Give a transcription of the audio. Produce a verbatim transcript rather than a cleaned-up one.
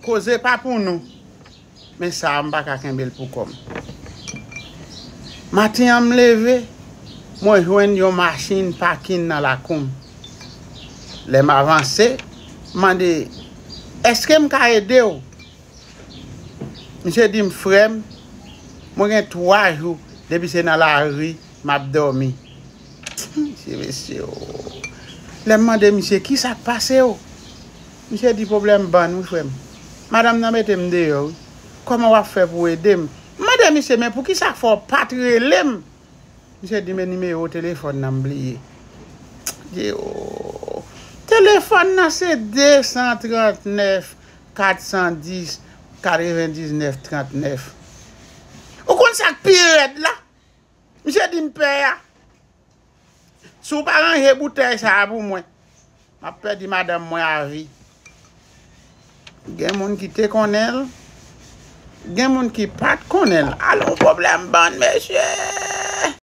Koze pa pou nou. Men sa a, m pa ka kenbe l pou kò m. Maten an, m leve, mwen jwenn yon machin pakin nan lakou m. Lè m avanse, m mande, "Èske m ka ede w?" Misye di m, "Frè m, mwen gen twa jou depi se nan lari m ap dòmi." Misye, mesye, o. Lè m mande misye, "Ki sa k pase w?" Misye di, "Pwoblèm bann, wi, frè m. Madanm nan mete m deyò, wi. Kòman w ap fè pou w ede m?" M mande misye, "Men poukisa k fè w pa t rele m?" Misye di, "Men nimewo telefòn nan m bliye." Di, "O, telefòn nan se de san trant nèf, kat san dis, katrevendiznèf, trant nèf." Ou konn sa k pi rèd la? Misye di m, "Pè a, si w pa ranje boutèy sa a pou mwen, m ap pèdi madanm mwen a vi." Gen moun ki te konnen l, gen moun ki pa t konnen l. Alon pwoblèm bann, mesye!